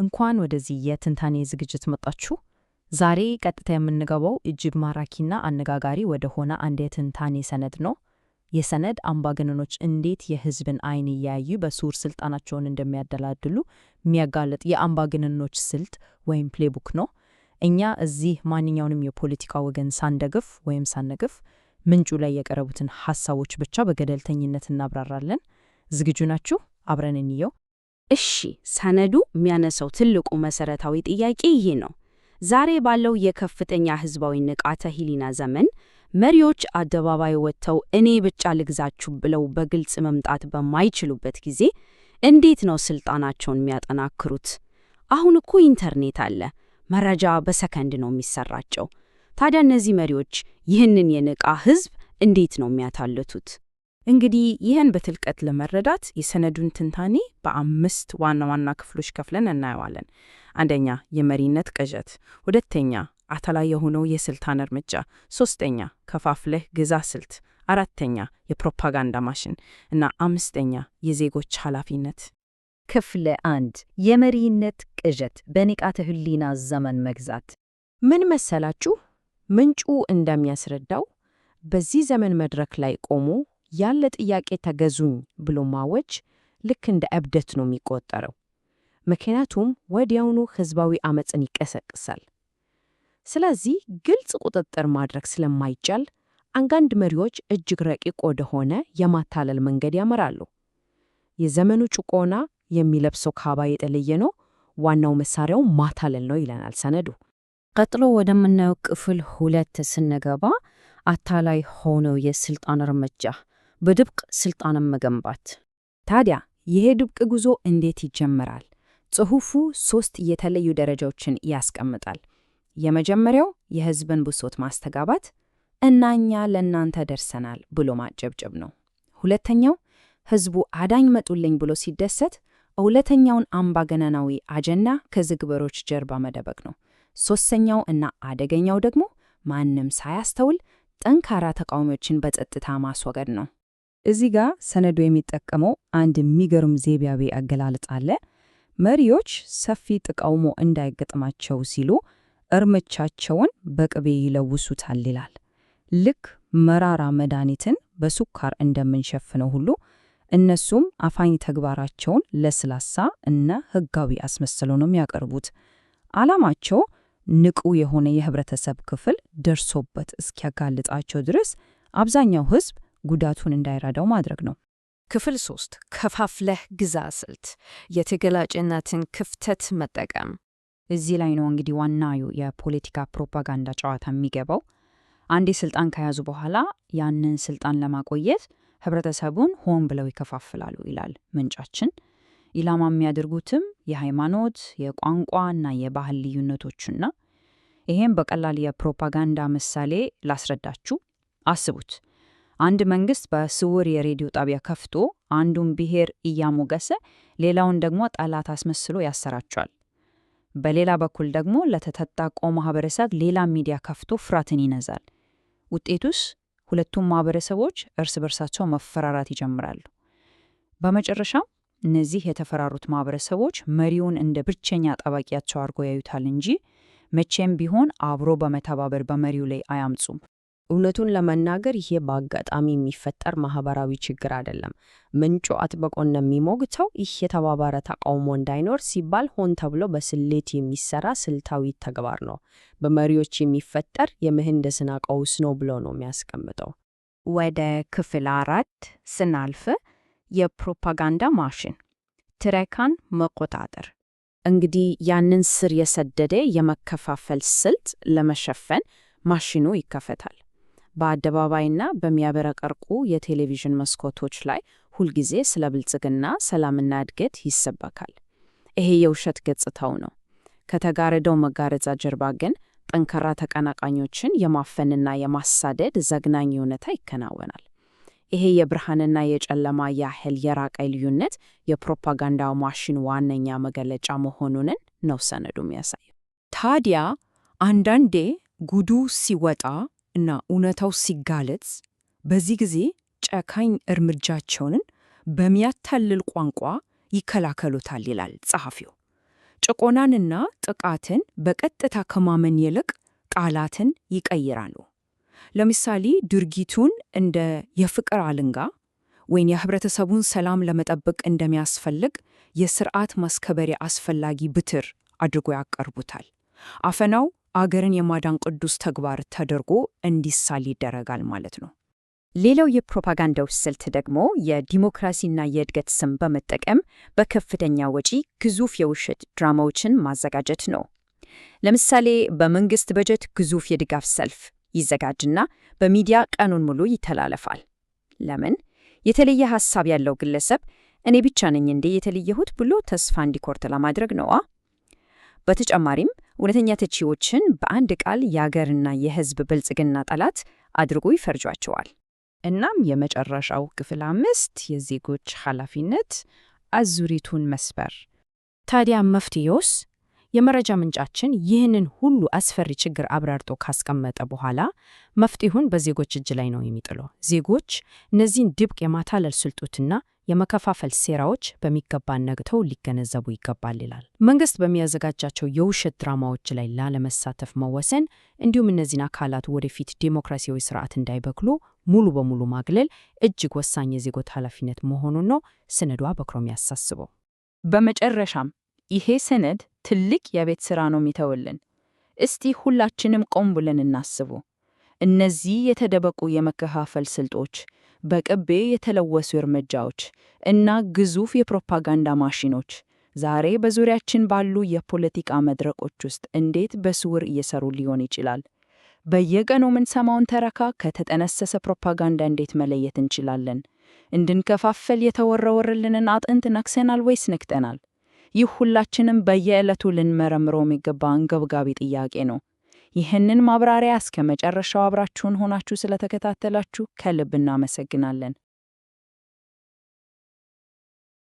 እንኳን ወደዚህ የትንታኔ ዝግጅት መጣችሁ። ዛሬ ቀጥታ የምንገባው እጅግ ማራኪና አነጋጋሪ ወደ ሆነ አንድ የትንታኔ ሰነድ ነው። ይህ ሰነድ አምባገነኖች እንዴት የሕዝብን ዓይን እያዩ በስውር ስልጣናቸውን እንደሚያደላድሉ የሚያጋልጥ የአምባገነኖች ስልት ወይም playbook ነው። እኛ እዚህ ማንኛውንም የፖለቲካ ወገን ሳንደግፍ ወይም ሳንነቅፍ ምንጩ ላይ የቀረቡትን ሐሳቦች ብቻ በገለልተኝነት እናብራራለን። ዝግጁ ናችሁ? አብረን እንየው። እሺ፣ ሰነዱ የሚያነሳው ትልቁ መሰረታዊ ጥያቄ ይሄ ነው። ዛሬ ባለው የከፍተኛ ህዝባዊ ንቃተ ህሊና ዘመን መሪዎች አደባባይ ወጥተው እኔ ብቻ ልግዛችሁ ብለው በግልጽ መምጣት በማይችሉበት ጊዜ እንዴት ነው ስልጣናቸውን የሚያጠናክሩት? አሁን እኮ ኢንተርኔት አለ፣ መረጃ በሰከንድ ነው የሚሰራጨው። ታዲያ እነዚህ መሪዎች ይህንን የነቃ ህዝብ እንዴት ነው የሚያታልቱት? እንግዲህ ይህን በጥልቀት ለመረዳት የሰነዱን ትንታኔ በአምስት ዋና ዋና ክፍሎች ከፍለን እናየዋለን። አንደኛ፣ የመሪነት ቅዠት፣ ሁለተኛ፣ አታላይ የሆነው የስልጣን እርምጃ፣ ሶስተኛ፣ ከፋፍለህ ግዛ ስልት፣ አራተኛ፣ የፕሮፓጋንዳ ማሽን እና አምስተኛ፣ የዜጎች ኃላፊነት። ክፍል 1፣ የመሪነት ቅዠት፣ በንቃተ ህሊና ዘመን መግዛት። ምን መሰላችሁ? ምንጩ እንደሚያስረዳው በዚህ ዘመን መድረክ ላይ ቆሞ ያለ ጥያቄ ተገዙኝ ብሎ ማወጅ ልክ እንደ እብደት ነው የሚቆጠረው። ምክንያቱም ወዲያውኑ ህዝባዊ አመፅን ይቀሰቅሳል። ስለዚህ ግልጽ ቁጥጥር ማድረግ ስለማይቻል አንዳንድ መሪዎች እጅግ ረቂቅ ወደሆነ የማታለል መንገድ ያመራሉ። የዘመኑ ጭቆና የሚለብሰው ካባ የተለየ ነው፣ ዋናው መሳሪያው ማታለል ነው ይለናል ሰነዱ። ቀጥሎ ወደምናየው ክፍል 2 ስንገባ አታላይ ሆነው የስልጣን እርምጃ፣ በድብቅ ስልጣንን መገንባት። ታዲያ ይሄ ድብቅ ጉዞ እንዴት ይጀምራል? ጽሑፉ ሶስት የተለዩ ደረጃዎችን ያስቀምጣል። የመጀመሪያው የህዝብን ብሶት ማስተጋባት እና እኛ ለእናንተ ደርሰናል ብሎ ማጨብጨብ ነው። ሁለተኛው ህዝቡ አዳኝ መጡልኝ ብሎ ሲደሰት ሁለተኛውን አምባገነናዊ አጀንዳ ከዝግበሮች ጀርባ መደበቅ ነው። ሶስተኛው እና አደገኛው ደግሞ ማንም ሳያስተውል ጠንካራ ተቃዋሚዎችን በጸጥታ ማስወገድ ነው። እዚህ ጋር ሰነዱ የሚጠቀመው አንድ የሚገርም ዘይቤያዊ አገላለጽ አለ። መሪዎች ሰፊ ተቃውሞ እንዳይገጥማቸው ሲሉ እርምጃቸውን በቅቤ ይለውሱታል ይላል። ልክ መራራ መድኃኒትን በሱካር እንደምንሸፍነው ሁሉ እነሱም አፋኝ ተግባራቸውን ለስላሳ እና ሕጋዊ አስመስለው ነው የሚያቀርቡት። ዓላማቸው ንቁ የሆነ የህብረተሰብ ክፍል ደርሶበት እስኪያጋልጣቸው ድረስ አብዛኛው ህዝብ ጉዳቱን እንዳይረዳው ማድረግ ነው። ክፍል 3፣ ከፋፍለህ ግዛ ስልት፣ የተገላጭነትን ክፍተት መጠቀም። እዚህ ላይ ነው እንግዲህ ዋናው የፖለቲካ ፕሮፓጋንዳ ጨዋታ የሚገባው። አንዴ ስልጣን ከያዙ በኋላ ያንን ስልጣን ለማቆየት ህብረተሰቡን ሆን ብለው ይከፋፍላሉ ይላል ምንጫችን። ኢላማ የሚያደርጉትም የሃይማኖት፣ የቋንቋ እና የባህል ልዩነቶችን ነው። ይሄም በቀላል የፕሮፓጋንዳ ምሳሌ ላስረዳችሁ። አስቡት፣ አንድ መንግስት በስውር የሬዲዮ ጣቢያ ከፍቶ አንዱን ብሔር እያሞገሰ ሌላውን ደግሞ ጠላት አስመስሎ ያሰራጫል። በሌላ በኩል ደግሞ ለተጠቃው ማህበረሰብ ሌላ ሚዲያ ከፍቶ ፍርሃትን ይነዛል። ውጤቱስ ሁለቱም ማህበረሰቦች እርስ በርሳቸው መፈራራት ይጀምራሉ። በመጨረሻም እነዚህ የተፈራሩት ማህበረሰቦች መሪውን እንደ ብቸኛ ጠባቂያቸው አድርገው ያዩታል እንጂ መቼም ቢሆን አብሮ በመተባበር በመሪው ላይ አያምፁም። እውነቱን ለመናገር ይሄ በአጋጣሚ የሚፈጠር ማህበራዊ ችግር አይደለም። ምንጩ አጥብቆ እንደሚሞግተው ይህ የተባበረ ተቃውሞ እንዳይኖር ሲባል ሆን ተብሎ በስሌት የሚሰራ ስልታዊ ተግባር ነው። በመሪዎች የሚፈጠር የምህንድስና ቀውስ ነው ብሎ ነው የሚያስቀምጠው። ወደ ክፍል 4 ስናልፍ የፕሮፓጋንዳ ማሽን፣ ትረካን መቆጣጠር። እንግዲህ ያንን ስር የሰደደ የመከፋፈል ስልት ለመሸፈን ማሽኑ ይከፈታል። በአደባባይና በሚያብረቀርቁ የቴሌቪዥን መስኮቶች ላይ ሁልጊዜ ስለ ብልጽግና፣ ሰላምና እድገት ይሰበካል። ይሄ የውሸት ገጽታው ነው። ከተጋረደው መጋረጃ ጀርባ ግን ጠንካራ ተቀናቃኞችን የማፈንና የማሳደድ ዘግናኝ እውነታ ይከናወናል። ይሄ የብርሃንና የጨለማ ያህል የራቀ ልዩነት የፕሮፓጋንዳው ማሽን ዋነኛ መገለጫ መሆኑን ነው ሰነዱ የሚያሳየው። ታዲያ አንዳንዴ ጉዱ ሲወጣ እና እውነታው ሲጋለጽ በዚህ ጊዜ ጨካኝ እርምጃቸውን በሚያታልል ቋንቋ ይከላከሉታል ይላል ጸሐፊው። ጭቆናንና ጥቃትን በቀጥታ ከማመን ይልቅ ቃላትን ይቀይራሉ። ለምሳሌ ድርጊቱን እንደ የፍቅር አልንጋ ወይም የህብረተሰቡን ሰላም ለመጠበቅ እንደሚያስፈልግ የስርዓት ማስከበሪያ አስፈላጊ ብትር አድርጎ ያቀርቡታል። አፈናው አገርን የማዳን ቅዱስ ተግባር ተደርጎ እንዲሳል ይደረጋል ማለት ነው። ሌላው የፕሮፓጋንዳው ስልት ደግሞ የዲሞክራሲና የእድገት ስም በመጠቀም በከፍተኛ ወጪ ግዙፍ የውሸት ድራማዎችን ማዘጋጀት ነው። ለምሳሌ በመንግስት በጀት ግዙፍ የድጋፍ ሰልፍ ይዘጋጅና በሚዲያ ቀኑን ሙሉ ይተላለፋል። ለምን? የተለየ ሐሳብ ያለው ግለሰብ እኔ ብቻ ነኝ እንዴ የተለየሁት ብሎ ተስፋ እንዲቆርጥ ለማድረግ ነዋ። በተጨማሪም እውነተኛ ተቺዎችን በአንድ ቃል የአገርና የሕዝብ ብልጽግና ጠላት አድርጎ ይፈርጇቸዋል። እናም የመጨረሻው ክፍል 5 የዜጎች ኃላፊነት፣ አዙሪቱን መስበር። ታዲያ መፍትሄውስ? የመረጃ ምንጫችን ይህንን ሁሉ አስፈሪ ችግር አብራርቶ ካስቀመጠ በኋላ መፍትሄውን በዜጎች እጅ ላይ ነው የሚጥለው። ዜጎች እነዚህን ድብቅ የማታለል ስልቶችና የመከፋፈል ሴራዎች በሚገባ ነቅተው ሊገነዘቡ ይገባል ይላል። መንግስት በሚያዘጋጃቸው የውሸት ድራማዎች ላይ ላለመሳተፍ መወሰን፣ እንዲሁም እነዚህን አካላት ወደፊት ዴሞክራሲያዊ ስርዓት እንዳይበክሉ ሙሉ በሙሉ ማግለል እጅግ ወሳኝ የዜጎች ኃላፊነት መሆኑን ነው ሰነዱ አበክሮ የሚያሳስበው። በመጨረሻም ይሄ ሰነድ ትልቅ የቤት ሥራ ነው የሚተውልን። እስቲ ሁላችንም ቆም ብለን እናስቡ። እነዚህ የተደበቁ የመከፋፈል ስልቶች፣ በቅቤ የተለወሱ እርምጃዎች እና ግዙፍ የፕሮፓጋንዳ ማሽኖች ዛሬ በዙሪያችን ባሉ የፖለቲካ መድረኮች ውስጥ እንዴት በስውር እየሰሩ ሊሆን ይችላል? በየቀኑ የምንሰማውን ተረካ ከተጠነሰሰ ፕሮፓጋንዳ እንዴት መለየት እንችላለን? እንድንከፋፈል የተወረወረልንን አጥንት ነክሰናል ወይስ ነክተናል? ይህ ሁላችንም በየዕለቱ ልንመረምረው የሚገባ አንገብጋቢ ጥያቄ ነው። ይህንን ማብራሪያ እስከ መጨረሻው አብራችሁን ሆናችሁ ስለተከታተላችሁ ከልብ እናመሰግናለን።